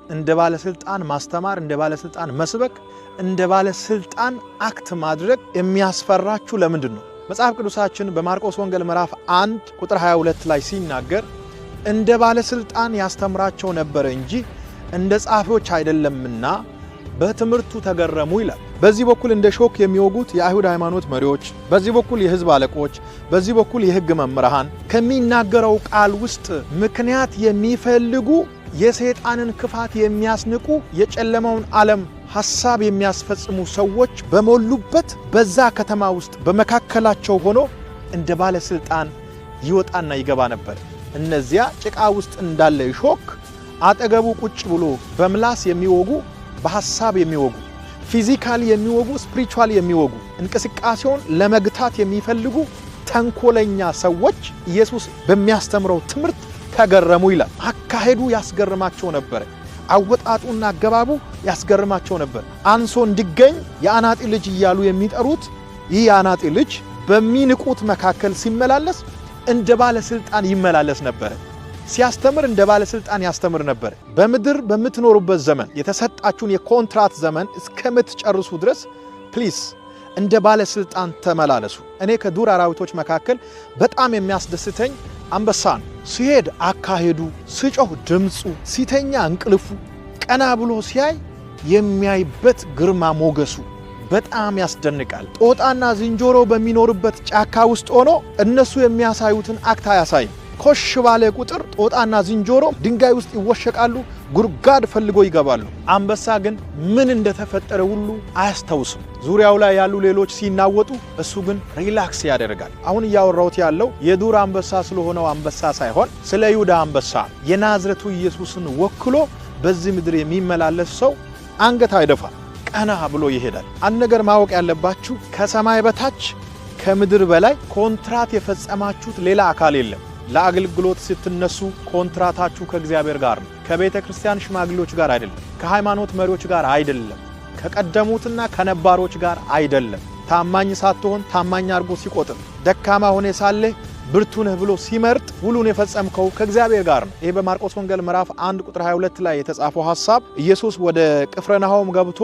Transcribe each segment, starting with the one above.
እንደ ባለስልጣን ማስተማር፣ እንደ ባለስልጣን መስበክ፣ እንደ ባለስልጣን act ማድረግ የሚያስፈራችሁ ለምንድን ነው? መጽሐፍ ቅዱሳችን በማርቆስ ወንጌል ምዕራፍ 1 ቁጥር 22 ላይ ሲናገር እንደ ባለስልጣን ያስተምራቸው ነበር እንጂ እንደ ጻፊዎች አይደለምና በትምህርቱ ተገረሙ ይላል። በዚህ በኩል እንደ ሾክ የሚወጉት የአይሁድ ሃይማኖት መሪዎች፣ በዚህ በኩል የሕዝብ አለቆች፣ በዚህ በኩል የሕግ መምህራን ከሚናገረው ቃል ውስጥ ምክንያት የሚፈልጉ የሰይጣንን ክፋት የሚያስንቁ የጨለማውን ዓለም ሐሳብ የሚያስፈጽሙ ሰዎች በሞሉበት በዛ ከተማ ውስጥ በመካከላቸው ሆኖ እንደ ባለስልጣን ይወጣና ይገባ ነበር። እነዚያ ጭቃ ውስጥ እንዳለ ሾክ አጠገቡ ቁጭ ብሎ በምላስ የሚወጉ፣ በሐሳብ የሚወጉ፣ physically የሚወጉ፣ spiritually የሚወጉ፣ እንቅስቃሴውን ለመግታት የሚፈልጉ ተንኮለኛ ሰዎች ኢየሱስ በሚያስተምረው ትምህርት ተገረሙ ይላል። አካሄዱ ያስገርማቸው ነበር። አወጣጡና አገባቡ ያስገርማቸው ነበር። አንሶ እንዲገኝ የአናጢ ልጅ እያሉ የሚጠሩት ይህ የአናጢ ልጅ በሚንቁት መካከል ሲመላለስ እንደ ባለስልጣን ይመላለስ ነበር። ሲያስተምር እንደ ባለስልጣን ያስተምር ነበር። በምድር በምትኖሩበት ዘመን የተሰጣችሁን የኮንትራት ዘመን እስከምትጨርሱ ድረስ please እንደ ባለስልጣን ተመላለሱ። እኔ ከዱር አራዊቶች መካከል በጣም የሚያስደስተኝ አንበሳ ነው። ሲሄድ አካሄዱ፣ ሲጮህ ድምፁ፣ ሲተኛ እንቅልፉ፣ ቀና ብሎ ሲያይ የሚያይበት ግርማ ሞገሱ በጣም ያስደንቃል። ጦጣና ዝንጀሮ በሚኖርበት ጫካ ውስጥ ሆኖ እነሱ የሚያሳዩትን act አያሳይም። ኮሽ ባለ ቁጥር ጦጣና ዝንጀሮ ድንጋይ ውስጥ ይወሸቃሉ፣ ጉድጓድ ፈልጎ ይገባሉ። አንበሳ ግን ምን እንደተፈጠረ ሁሉ አያስታውስም። ዙሪያው ላይ ያሉ ሌሎች ሲናወጡ፣ እሱ ግን relax ያደርጋል። አሁን እያወራሁት ያለው የዱር አንበሳ ስለሆነው አንበሳ ሳይሆን ስለ ይሁዳ አንበሳ፣ የናዝረቱ ኢየሱስን ወክሎ በዚህ ምድር የሚመላለስ ሰው አንገት አይደፋም፣ ቀና ብሎ ይሄዳል። አንድ ነገር ማወቅ ያለባችሁ ከሰማይ በታች ከምድር በላይ ኮንትራት የፈጸማችሁት ሌላ አካል የለም። ለአገልግሎት ስትነሱ ኮንትራታችሁ ከእግዚአብሔር ጋር ነው። ከቤተ ክርስቲያን ሽማግሌዎች ጋር አይደለም። ከሃይማኖት መሪዎች ጋር አይደለም። ከቀደሙትና ከነባሮች ጋር አይደለም። ታማኝ ሳትሆን ታማኝ አድርጎ ሲቆጥር፣ ደካማ ሆነ ሳለ ብርቱ ነህ ብሎ ሲመርጥ ውሉን የፈጸምከው ከእግዚአብሔር ጋር ነው። ይሄ በማርቆስ ወንጌል ምዕራፍ 1 ቁጥር 22 ላይ የተጻፈው ሐሳብ ኢየሱስ ወደ ቅፍርናሆም ገብቶ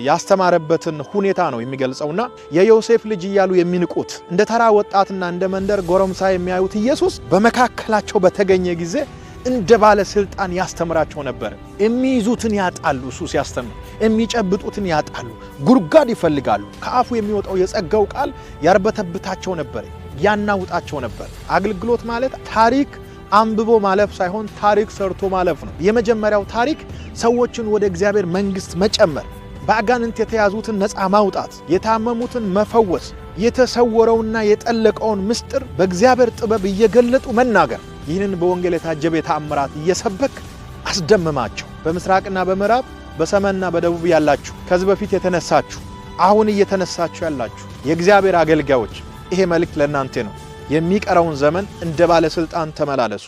ያስተማረበትን ሁኔታ ነው የሚገልጸውና የዮሴፍ ልጅ እያሉ የሚንቁት እንደ ተራ ወጣትና እንደ መንደር ጎረምሳ የሚያዩት ኢየሱስ በመካከላቸው በተገኘ ጊዜ እንደ ባለስልጣን ያስተምራቸው ነበር። የሚይዙትን ያጣሉ። እሱ ሲያስተምር የሚጨብጡትን ያጣሉ፣ ጉድጓድ ይፈልጋሉ። ከአፉ የሚወጣው የጸጋው ቃል ያርበተብታቸው ነበር፣ ያናውጣቸው ነበር። አገልግሎት ማለት ታሪክ አንብቦ ማለፍ ሳይሆን ታሪክ ሰርቶ ማለፍ ነው። የመጀመሪያው ታሪክ ሰዎችን ወደ እግዚአብሔር መንግሥት መጨመር፣ በአጋንንት የተያዙትን ነፃ ማውጣት፣ የታመሙትን መፈወስ፣ የተሰወረውና የጠለቀውን ምስጢር በእግዚአብሔር ጥበብ እየገለጡ መናገር። ይህንን በወንጌል የታጀበ የተአምራት እየሰበክ አስደምማቸው። በምስራቅና በምዕራብ በሰሜንና በደቡብ ያላችሁ፣ ከዚህ በፊት የተነሳችሁ፣ አሁን እየተነሳችሁ ያላችሁ የእግዚአብሔር አገልጋዮች ይሄ መልእክት ለእናንተ ነው። የሚቀረውን ዘመን እንደ ባለስልጣን ተመላለሱ።